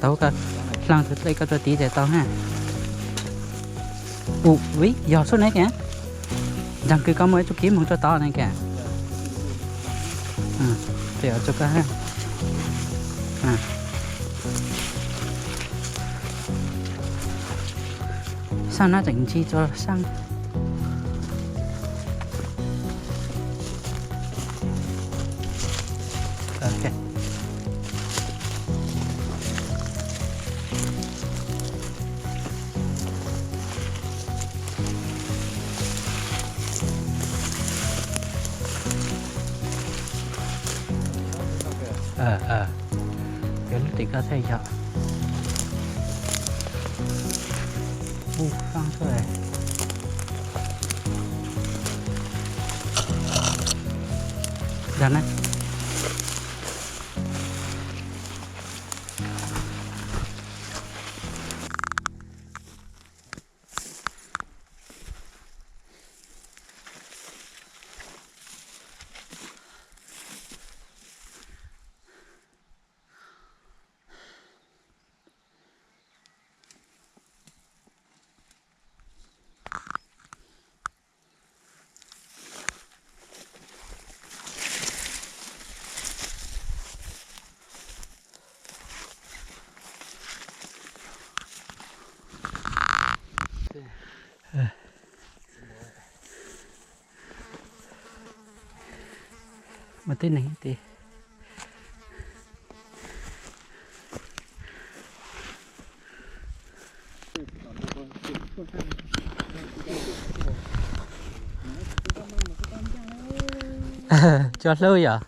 Tau, hla tus dej koj rau tid ces tau na. Ua, yog xub ne tiag. Ntseeg kws koj muaj ib tug kib moog rau tod ne kag. Saab no tseem ntsis tso saab. Yog lub tim koj thiaj yog. Ub, faab xwb. Yog na. Muaj tib neeg ib tim. Cov hlub yom.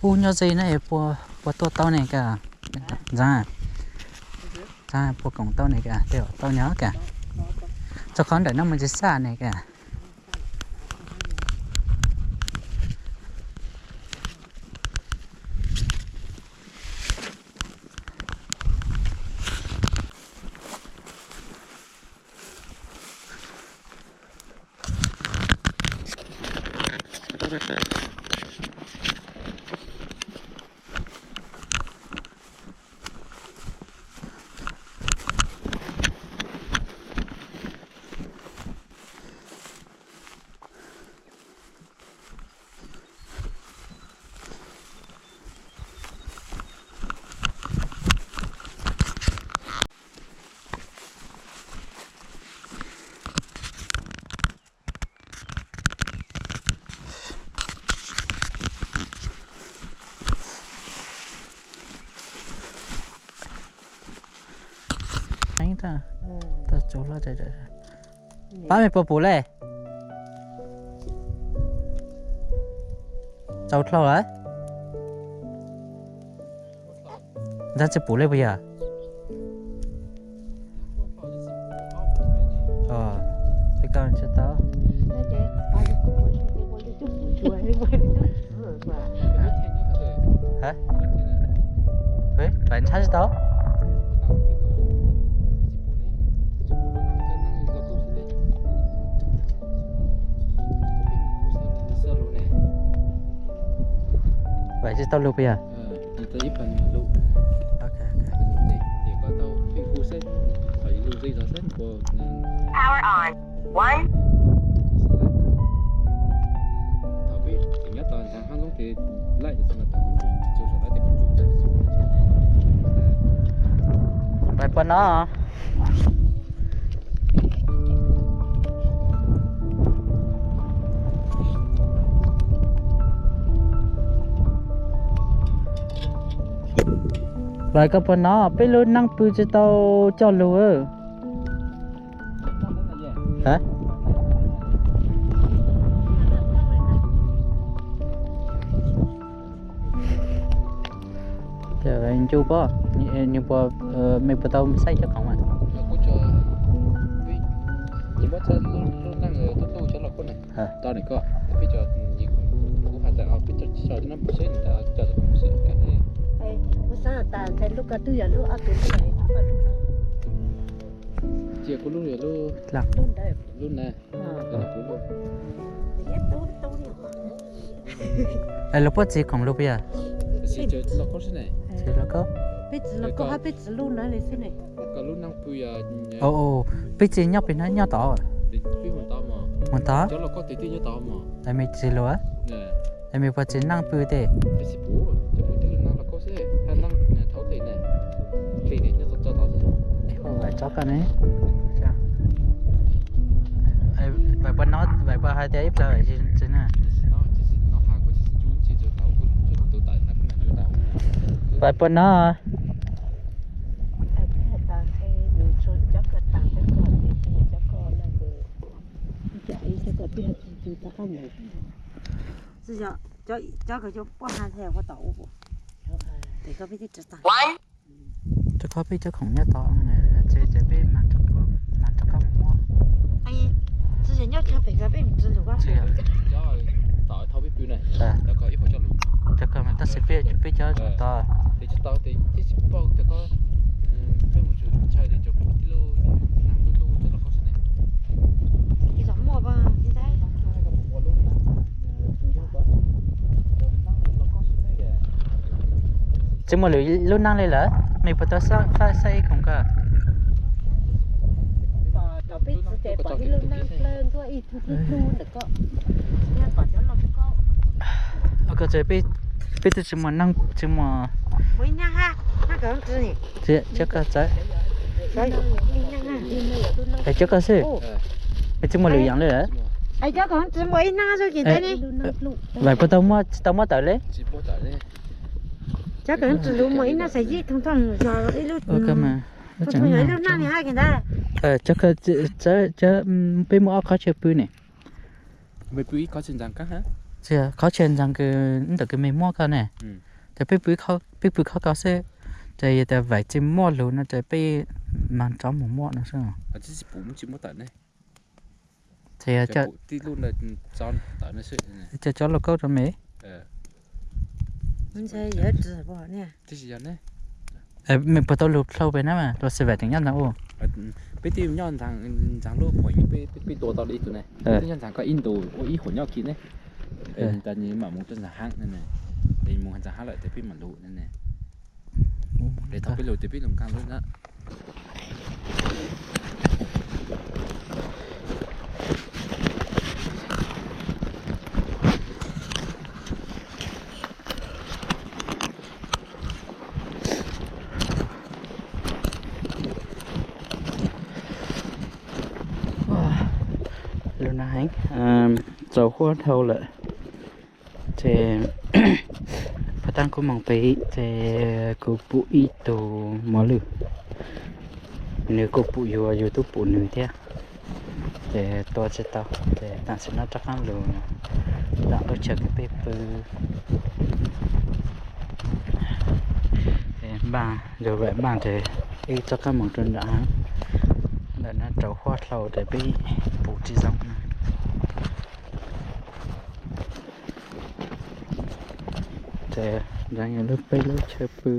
Ub, nyob ze na, puas tuaj tau ne kag? Ntxav, puas koom tau ne kag? Tej zaum tau nyob kag. Txog qhov ntawm no mas tsis xaj ne kag. Pab mej puas pum le? Tsaus dlhau lawm. Ntxav tsis pum le puas yog? Li koj tsis tau. Pab ntshai tsis tau. Pab tsis tau lug puas yog? Pais puas no? Pais koj puas no, peb lub neej pw tsis tau coj lug. Ncu pob, mej puas tau saib cov khoom mas? Lub ko twb yog lub ob tug lub no, cia kuv lub yog lub, lub na. Los puab txiv khoom lug puas yog? Txiv los koj, peb txiv los koj hab peb txiv lub na li xwb ne. Peb txiv nyob pem no nyob tod? Mus tod. Es mej txiv lug, es mej puas txiv neej pw teb? Vaim tsob koj ne. Vaim puas, vaim puas hais tias ib plawg txiv na? Vaim puas no? Rau qhov peb cov khoom nyob tod, ces peb mam rov qab mus muab. Cov ko mas tab sis peb, peb cov tod. Tsis muaj lwm lub neej li lawm, mej puas tau saib ib khoom ko? Ko tseem, peb twb tsis muaj neej, tsis muaj. Cov ko xwb, tsis muaj lwm yam li lawm. Vaim puas tau muab, tsis tau muab tawm li? Peb muaj ob qhov chaw pw ne. Qhov chaw ntxeev kws ntawm kws mej muab ko ne, ces peb pw qhov ko xwb, ces yog tias vaim tsis muaj lug no ces peb mag rov mus muab no xwb. Ces cov lauj kaub rau mej. Mej puas tau lug dlhau pem na mas los sis vaim tseem nyob ntxeev ua? Peb twb nyob ntxeev lub phuam, peb tua tau ib tug ne, peb twb nyob ntxeev ko ib ntus ua ib huam nyob kis ne. Es tas nws mam mus rau ntxeev hav ne, es mus ntxeev hav lawm ces peb mam lug ne. Es thaum peb lug ces peb lug nkaag lub na. Lug na heev, tsaus huab dhau lawm. Ces pab taab kuj moog pem ces kuv pum ib tug mos lwj, nws kuj pum yug, yug tub pum nws thiab. Ces tua tsis tau, ces tam sim no rov qaab lug nram lub chaw kws peb pw. Npaaj, yog vaim npaaj ces ib rov qaab moog rau nram hav. Ntawm no rau huab dlhau ces peb pum tsis zoo na. Ces nrad yog lub peb lub chaw pw.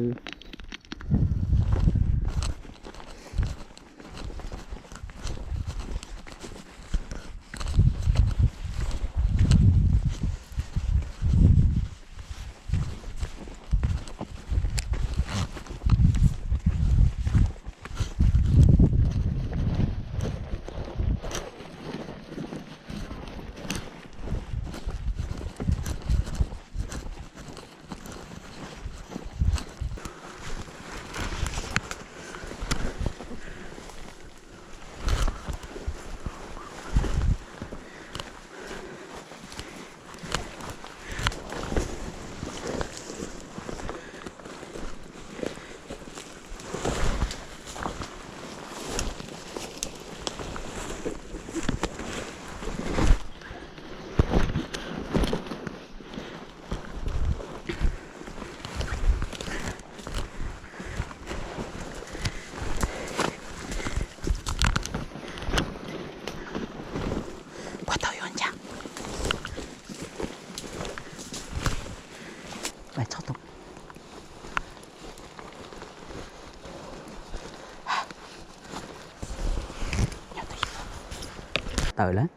tawm lawm,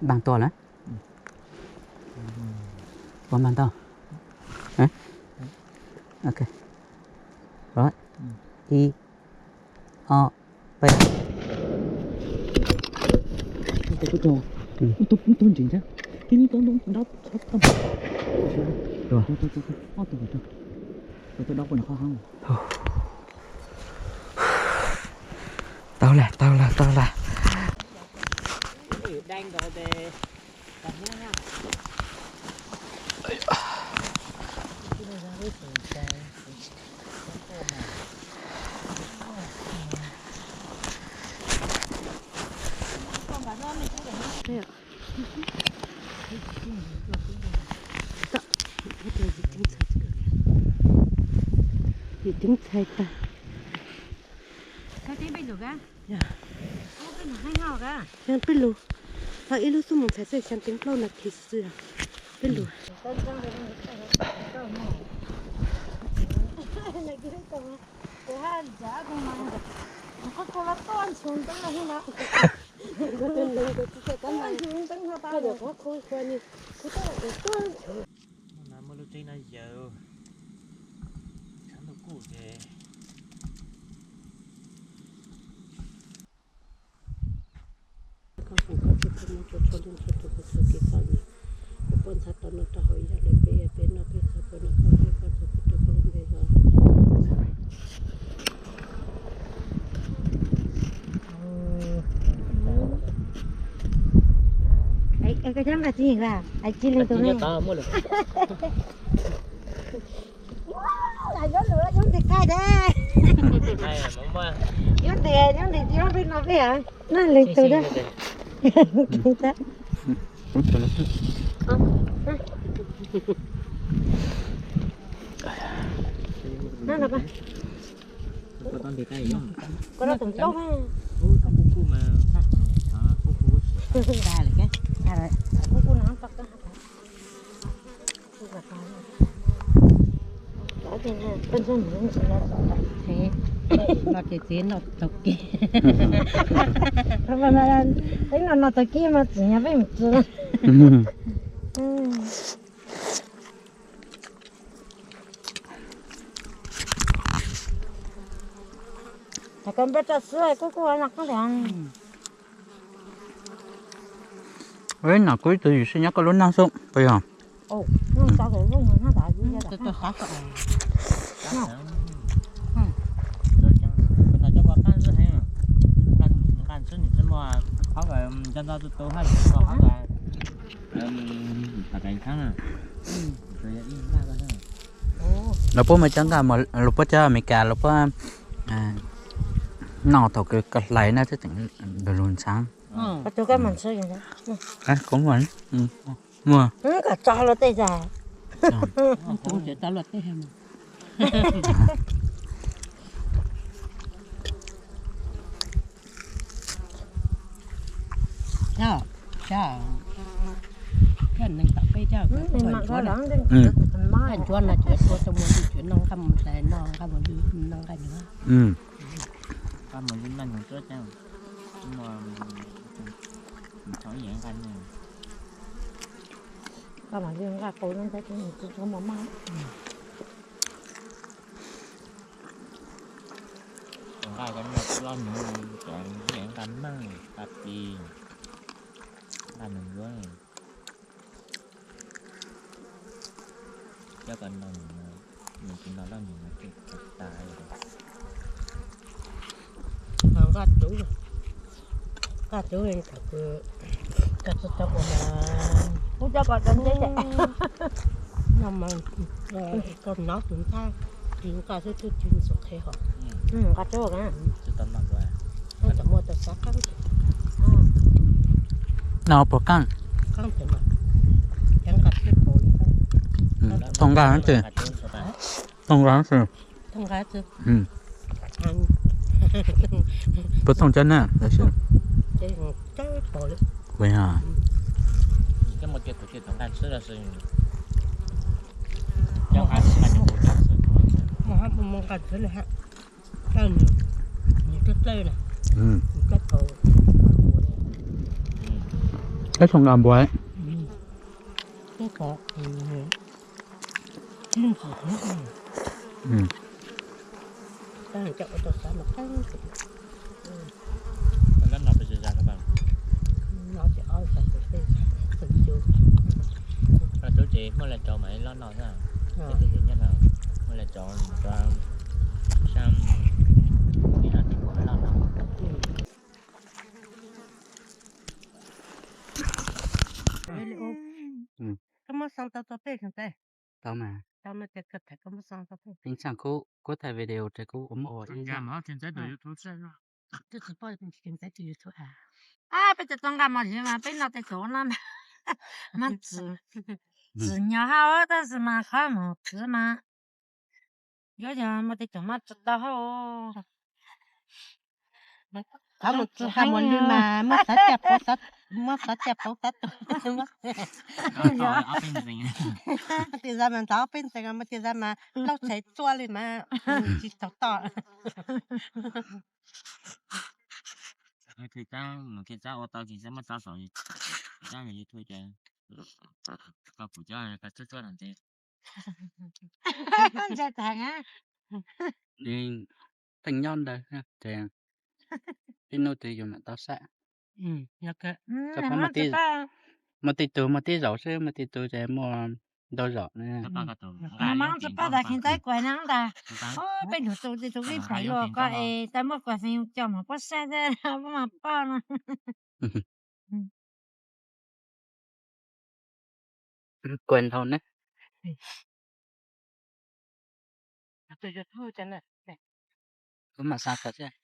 npaj tuaj lawm. Ua npaj ntau. Ok. Rồi. Ib, ob, peb. Tau lawm, tau lawm, tau lawm. Yus ceeb txhais tag. Xyaa peb lug, tau ib lub xub mus txhais xwb xyaa teev plaub nas this xwb, peb lug. Muaj lub tseeb no yawg, tshab ntuj kuj ces. Koj foom koj txhua tus mog, txhua txhua leej txhua tus kuv txhua kev txom nyem, kuv puab ntxhab tau no rau hauv ib yam li peb, peb noj peb haus, koj noj koj haus, koj txhua tus rau koj lub npe los. Koj nqa txiv, cia li tus ne. Nyob ntev, nyob ntev, nyob ntev, nyob ntev, nyob ntev, nyob ntev, nyob ntev, nyob ntev, nyob ntev. Los ces txiv noj taug kev. Peb noj taug kev mas txiv nyob peb mus txiv. Koj npaj tso xwb kuj kuj no koj tias. Ib no kuv ib tug yus sib nyob koj lub neej xwb puas yog? Lawv puab mus cov nqaj, lawv puab cov Amelikas, lawv puab noj thaum kws koj hlais na twb tseem lug lug ntxhaav. Muaj. Coj, coj, neeg tom peb coj, coj ntsuab no ces tua tau muaj tug tsuav noj nqaj mus hlais noj nqaj mus lwj noj nqaj nyob. Nqaj mus lwj noj nyob tsuab coj, mus tau ib yam nqaj noj. Koj mam li nqa qau no ntag, tsis tau maj maj. Nqa ko noj loj nyob, nqa meej, nqa plis, nqa nws yuav. Coj ko noj, nws tsis noj loj nyob no ces tas. Nqa tsuv, nqa tsuv li thaum kws koj tsis tau ua mas, kuv coj ko rau ntej, no mas koj nov tus nthab, tus nqa xwb twb tsis txom qhia hos. Nqa tsuv, tsis tau muaj tau xav qab. No puas qaab? Thooj nqaj xwb, thooj nqaj xwb. Puas thooj cov na? Tab zoo nqa npua. Lub no pes zas zas no. Lub tsev muaj laj rau mas lub no xwb. Muaj laj rau sab, lub no. Koj muab xoo tau tau peb xeem ntxaiv? Tau mas. Tau no ces koj tham koj muab xoo tau peb. Ib tsam kuv, kuv thaij video ces kuv ua muab ua ib tsam. Twb tsis paub tus YouTube a. Ab, peb cov tau nqa mos zem mas peb noj tej tug no mas txwm, txwm nyog hab tab sis mas qhov mus txwv mas yuav yog muaj tej tug mab tsis tau hab. Qhov mus txwv qhov mus lwj mas muab xav caj pauv, muab xav caj pauv tab tom. Tej zaj mas ntxov peb ntxees, muaj tej zaj mas laub tshais txua li mas tsis tau toj. Mus khi txab ua tau khi txab muab txab saum, txab YouTube ces koj pum cov koj tsuab tsuab no ces ntshe tag na. Teej nyob ntawd ces ib hnub twg yus mam tau saib. Koj pom muaj tej tug muaj tib zaug xwb, muaj tej tug ces muaj ntau zaug. Peb ntug tu tib tug vij pais luag ko es tau muaj kuas feem coj mus pab saib thiab, pab mas poj no. Kuas dhau ne. Kuv mam xa kom thiab.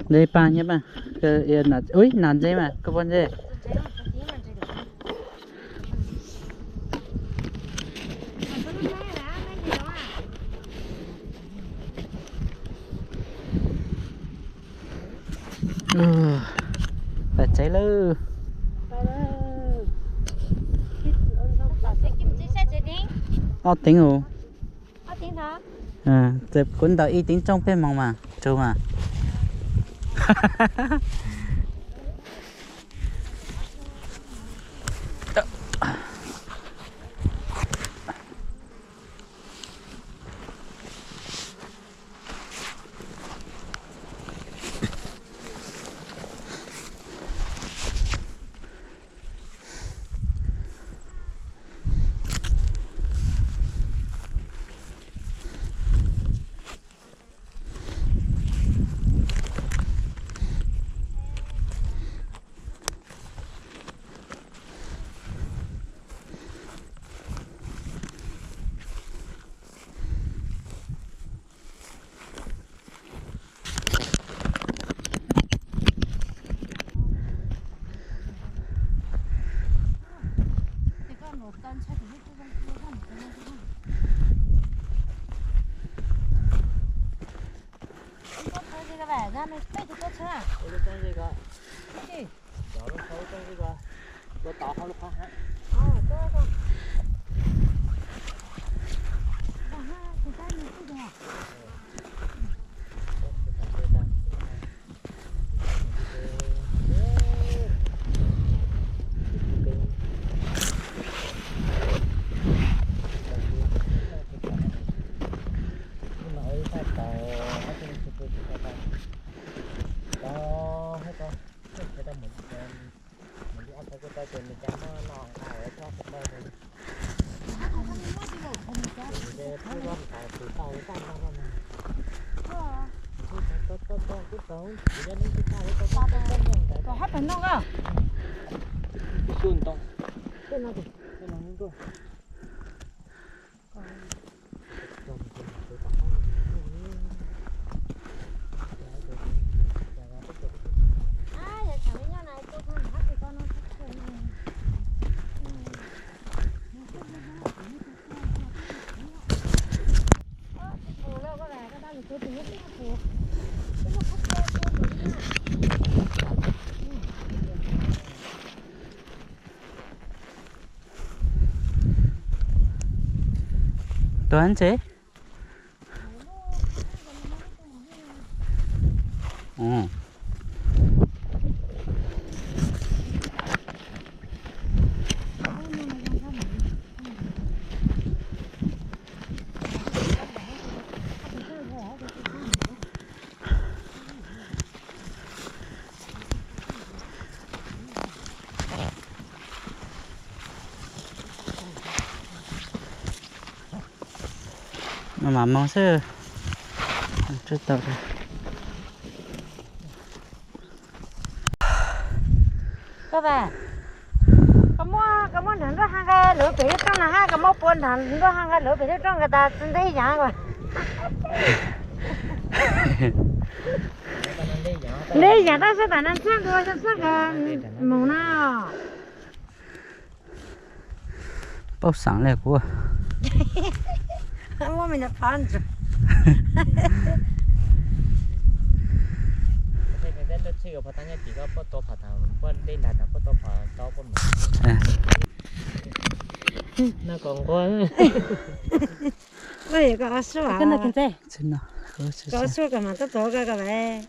Ntse pa nyob pa, ub nas ntse mas koj pom ntse. Pais tsev lawm. Ob teev os. Kuv ntaus ib teev rooj peb moos mas tsum mas. Tuaj ntse. No mas moo xwb. Koj, koj muab, koj muab nrog nruab ha nqa lawv pem lub rooj no hab, koj muab pua nrog nruab ha nqa lawv pem lub rooj nqa tas txi nteb yaav. Nteb yaav tab sab tas no txhaj ntua xwb, txhaj nqa moog no. Paub xaam le kuv. Muab me no phov ntsuag. Koj ob suab, koj ob suab koj mam tau tau koj koj lawm.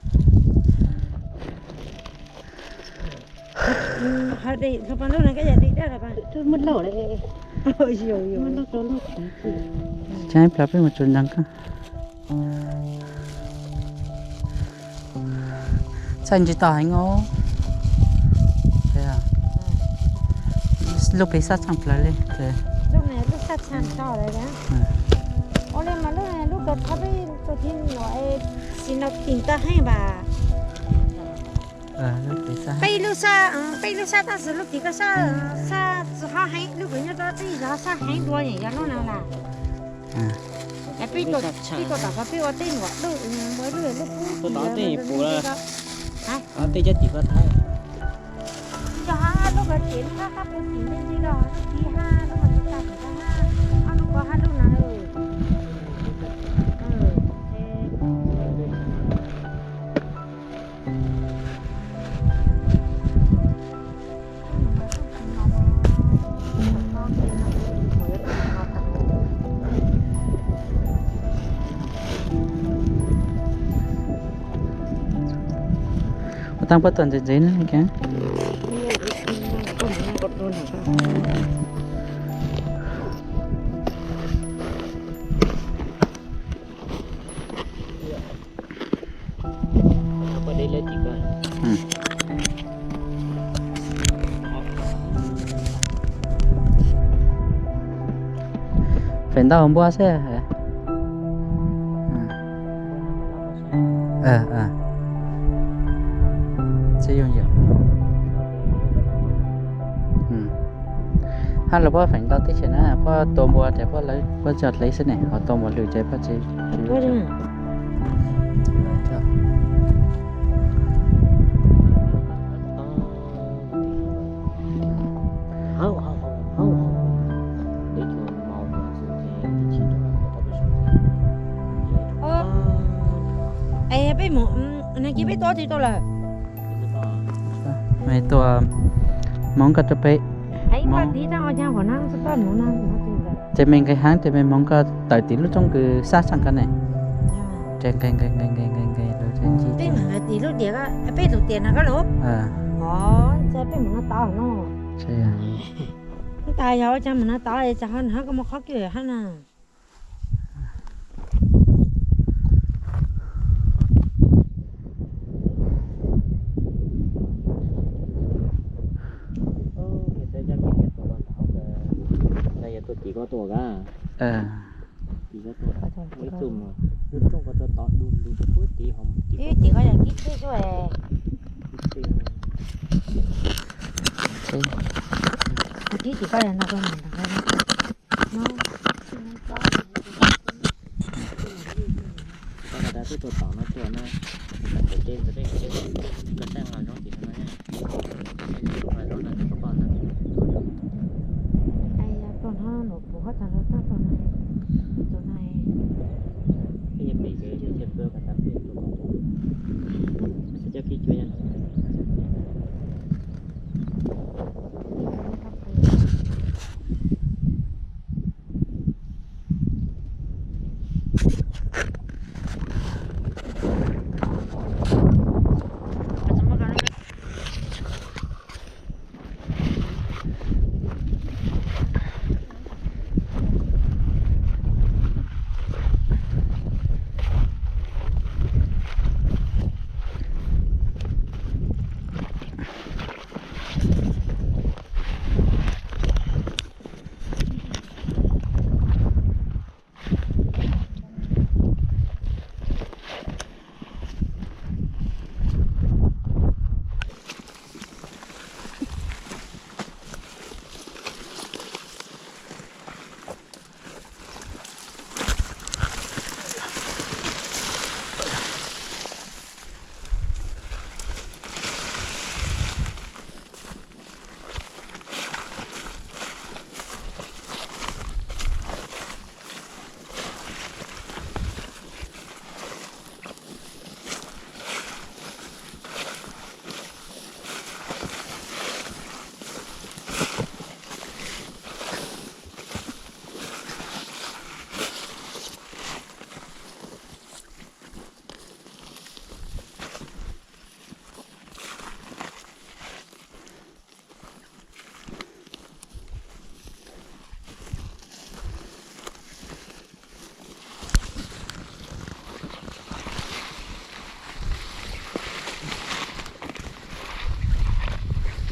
Hluas pas lub no koj yog dej dawb los pas? Muaj lauj le. Tsaib plas peb mus tsuas nrog koj. Txhaj ntsis tau heev os. Lub pem sab tshaj plaws li. Lub no lub sab tshaj tau lawm. Ua li mas lub no lub kawg thaum peb tus thib no es tsis no kis tau heev vas. Peb lub sab, peb lub sab tab sis lub kis koj sab, sab tsis ho heev, lub kws nyob rau teb zog sab heev dua yog lub no las. Peb tuaj tom qhov peb ua teb nkaum lub, ua lub lub pub, tej cab tim koj thab. Yog lub kawg tim lub qab qab peb tim ntej ntej los lub kis hab lub mas tsis tag tim koj hab, ob lub koj hab lub no. Ua taab puab tuaj ntxiv ntxiv na. Feem ntau npua xwb. Hab los puab feem ntau teb chaws na, puab tua npua ces puab tso dlev xwb ne, ho tua npua lwm ces puab tsis. Es peb mus, nag kis peb tua tsi tau lawm? Tua hmoov koj rau peb. Ces me nqes heev ces me hmoov koj tawm tim lub roob kws sab tshaj koj ne. Ces nqes nqes nqes nqes nqes nqes. Peb mus tim lub tias, peb tus tias no koj los. Peb mus no tod no. Tas yog ua cas mus no tod es tsam ho nag koj muaj qhov kws hab na. Ib tim koj yog kib tsheb xwb. Kib tim koj yog no.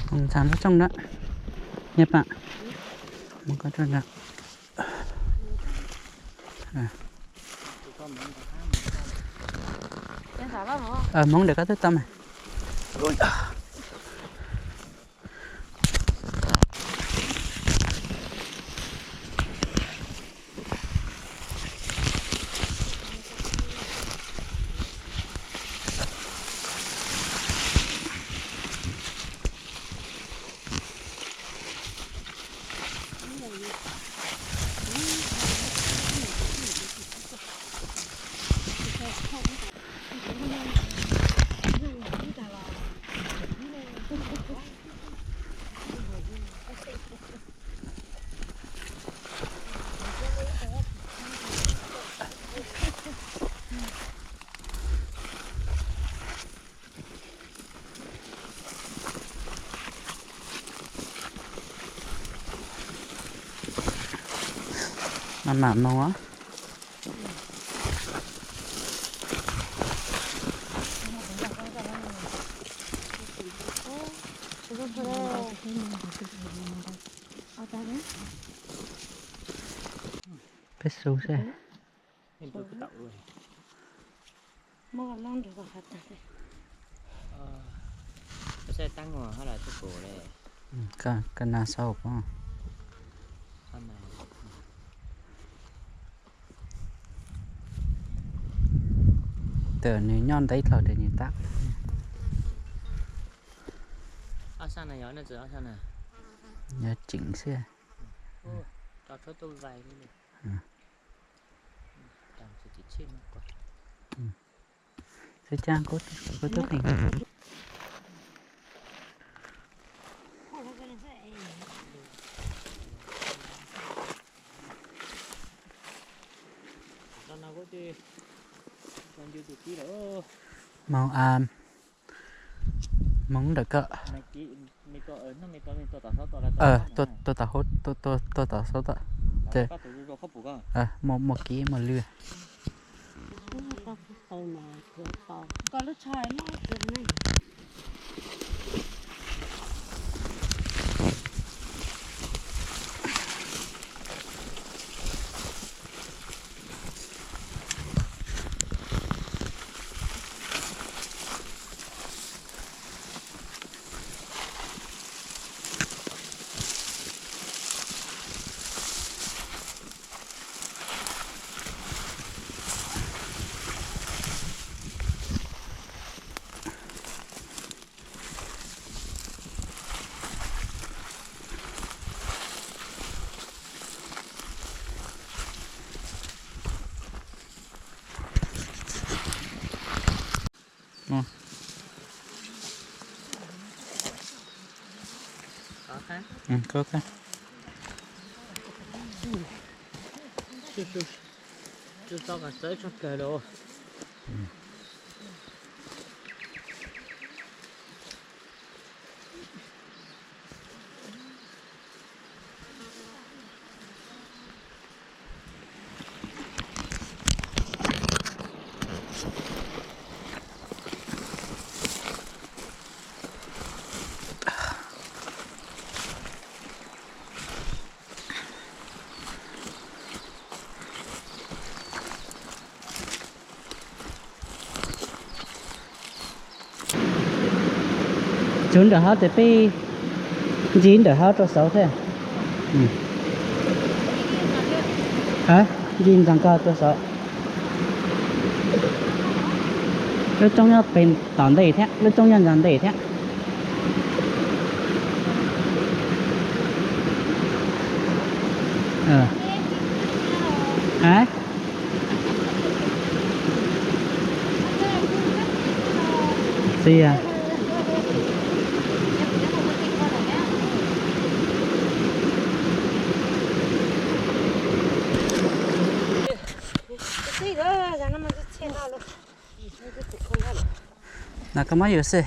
Ntxhais lub rooj na, Nhật Bản. Mus ko rooj na. Hmoob ntawm koj twb tau mas. Maj mam mus. Peb xu xwb. Ka nas sau ko. Tam nws nyob ntev dhau tias nws tab. Nyob tseem xwb. Xwb cas kuv twb pheej. Moog, moog ntawm ko. Tuaj tom hauv, tuaj tom saud ces muaj kiv muaj lw. Tsis tau qas txawv tshaj plaws los. Tsuv ntawm hauv ces peb ntxiv ntawm hauv rau saud thiab. Ntxiv ntxees ko rau saud. Lub roob nyob pem tom ntej thiab, lub roob nyob ntxees ntej thiab. Na koj muab yus xwb.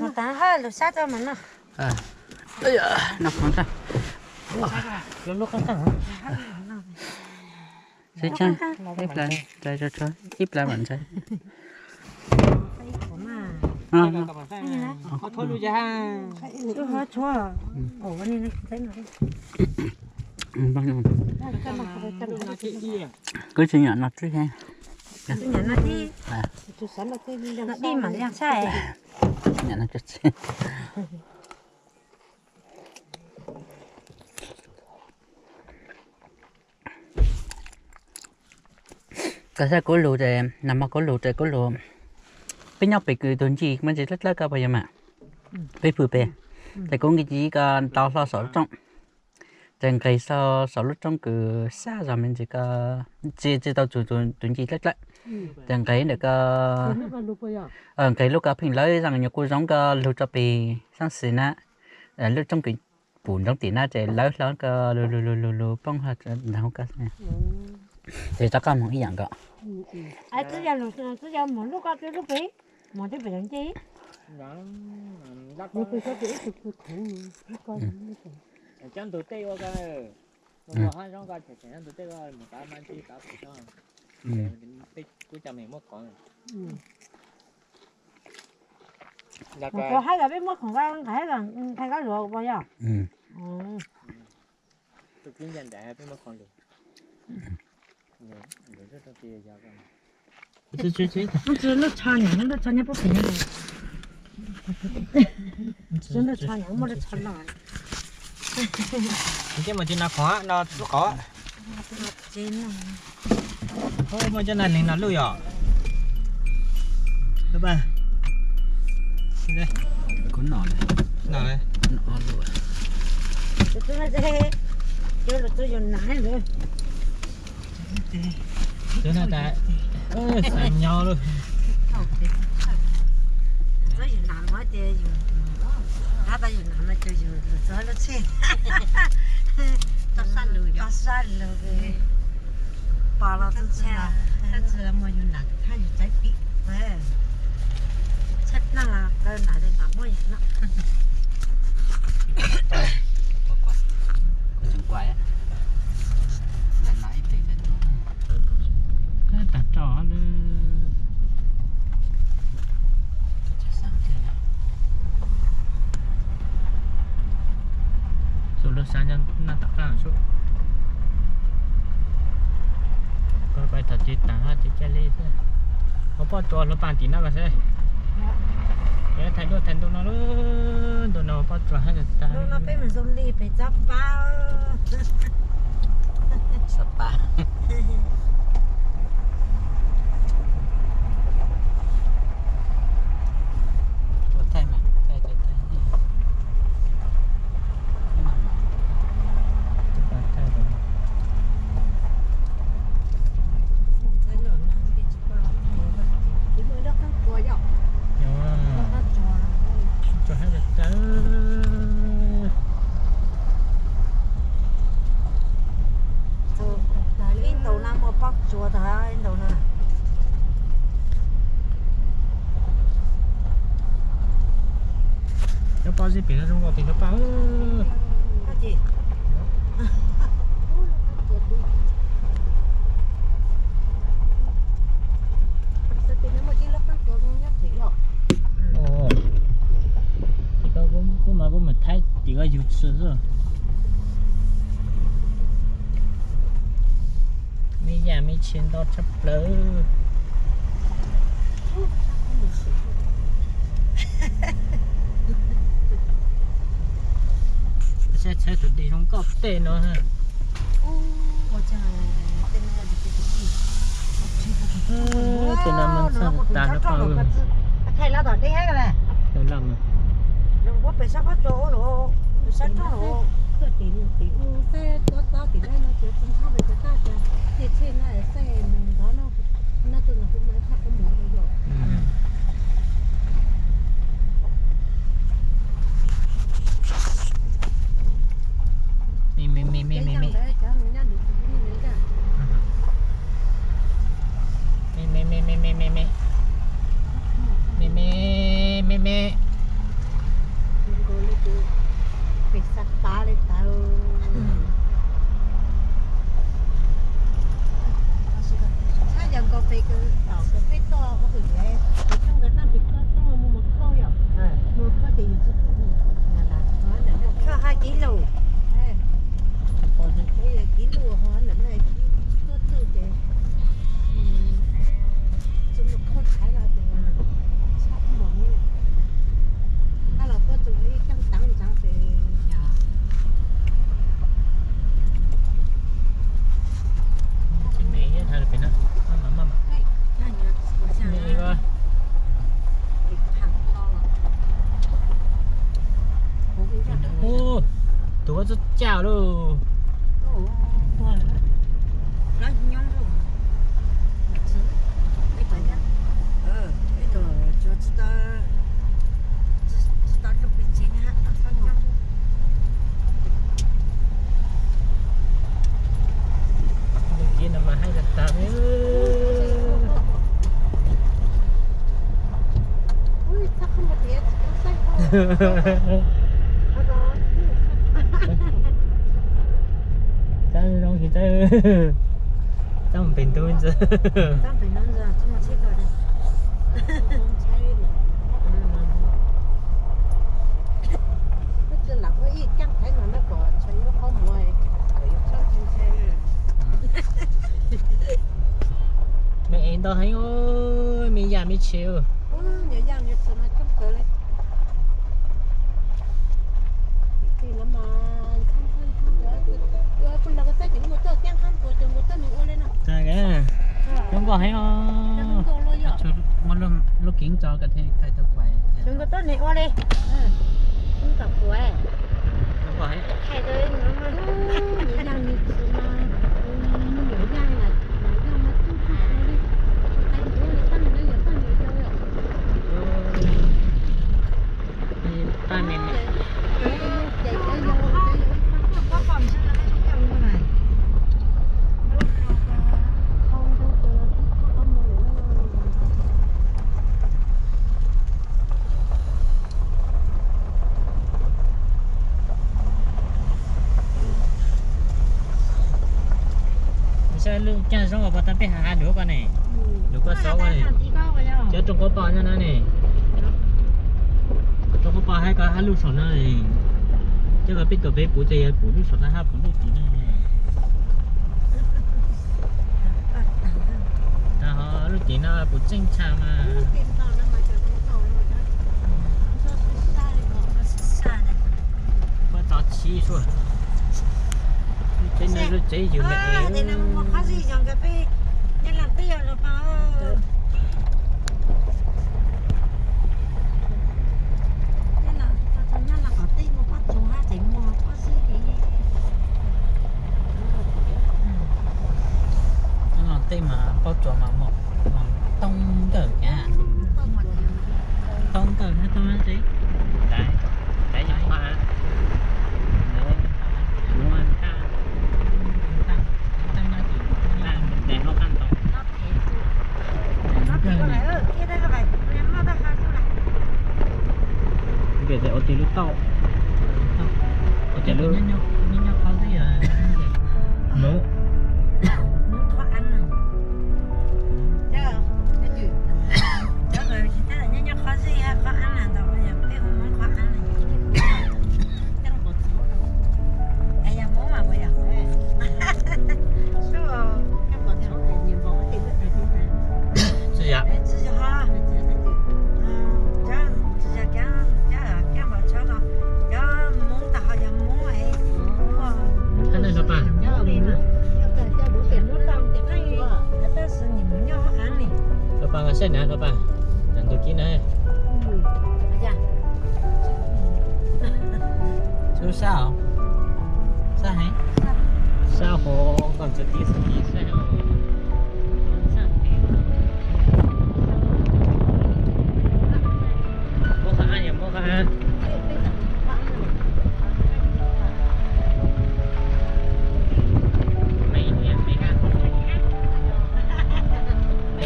Tsis tau haj lus sab rau mas no. No khoov tag. Ib plab mam ntshai. Kuv tsis nyob no tib. Dij mam li tshaj. Tsis nyob no tib. Koj saib kuv lug ces, nag hmo kuv lug ces kuv lug, peb nyob pem kws tug ncig muaj ntsis dlawb dlawb koj puas yog mas, peb pw pem, ces kuv nqis ncig koj ntaus hlo saum lub roob, ces nqis hlo saum lub roob kws sab zog me ntsis koj, tsis, tsis tau txug tus ncig dlawb dlawb, ces nqis ntawm koj, nqis lub koj pheej lawv zaj nyuag kuj zoo koj lug rau pem xab xis na, lub roob kws pum nroo tim na ces lawv hlo koj lug lug lug lug lug poob hlo ntag hauv koj. Ces rov qab moog ib yaam nkaus. Twb yog moog lub koj twb lub pem, moog twb pem nce. Cov ntug tej ua ko, ua hab zoo ko, cov ntug tej ua mus tav ma nti tav pem no, kuv cov me muab khoov. Kuv hab yog peb muab khoov ko nqaij, nqaij koj lug puas yog? Tus kwv ncaim ntais peb muab khoov lug. Lub tsho nyob, lub tsho nyob puag pem no. Lub tsho nyob muaj lub tsho loj. Ces mus tsis no khoov no lub qauv. Muaj cov nag neeg no luj yom. Kuv nom, nom, xav nyob lawm. Txog yus nam no ces yus, tab sis yus nam no ces yus txog lub tsheb, tau sab lug, tau sab lug, pom los txog tsheb, tab sis muaj yus nam thab yus tsaib pib, tsheb plaab los kaw nam li nam muab yus noj. Tag rau lub, txug lub sab nyob naj tom qab sub. Koj pais thaum twg taag hab ces ca le xwb. Ua pob tsuas hluav paj tim no los seb. Peb thaij duab thaij ntu no, ntu no ua pob tsuas hab tas. Ntu no peb mus zoo li pem txob pab. Txob pab. Ib ntaus no muaj pob tsuas tag ib ntaus no. Cov pob zeb pem no zoo nkauj tiag cov paj. Ces koj kuj mas kuj mus thaij tim koj yug tshwm xwb. Me yam me tshis ntau tshaj plaws. Saib txhawb tus dej zoo nkauj tej no. Tej no mas txog tas lawm. Me me me me me. Me me me me me me. Me me me me. Pem xav tav li tawv. Txhab yog nkaus pem kws tom kws peb toj ua kws yam, pem toj nkawd toj pem toj toj mus mus khauj yom. Mus khauj ces yus tsis pum. Khauj hab kib lug. Kib lug ho ntawm no tuaj txug ces tsis mus khauj thaiv los ces txhob mus. Hab los puab txug ib caj taav ntxaav ces Tus koj txob caj lauj. Tus kis no mas haib tas tas li. Txawb zoo tsis txawb, txawb pem ntug ntxiv. Me es ntau heev, me yam me tshis. Zoo nkauj heev os. Muab lub kiv tso kom thaij tau kuv. Zoo nkauj tuab neeg ua li. Zoo nkauj kuv. Saib lub caij zoo as, puas tau peb ha ha lug koj ne, lug koj xauv koj ne. Cov rooj kua pos nyob no ne. Rooj kua pos hab koj hab lub saum no ne. Coj koj peb tuaj peb puv ces yog puv lub saum no hab puv lub tim no. Tag ho lub Tim no puas tseem tshaj mas. Puab tso tshib suaj. Tsev no lub tsev yws me es. Nyob los tej mas pob tsuas mas mos mos toob nkawm na. Toob nkawm na, toob nkawm. Ua tias lub tauj, ua tias lub, nyob qhov twg? Hmoob. Tsis yog. Thab nej hluas paj. Hluas paj nqa saib na hluas paj. Nws tus kib na. Sab os. Sab heev. Sab hov koj ntxuav kib xwb kib saib os. Muab qhov ab, yog muab qhov ab.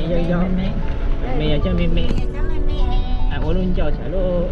Me yog, me yog cov me me. Ua lub ncauj tsam lub.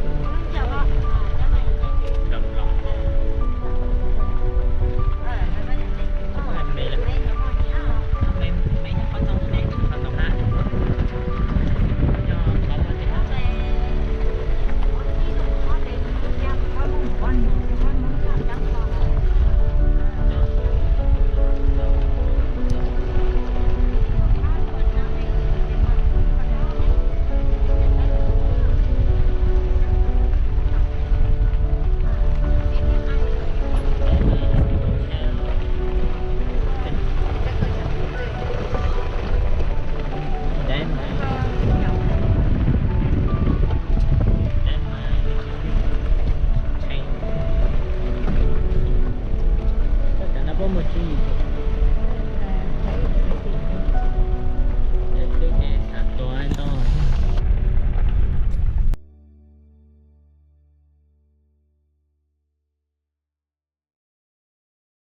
Cov no puab muaj tsib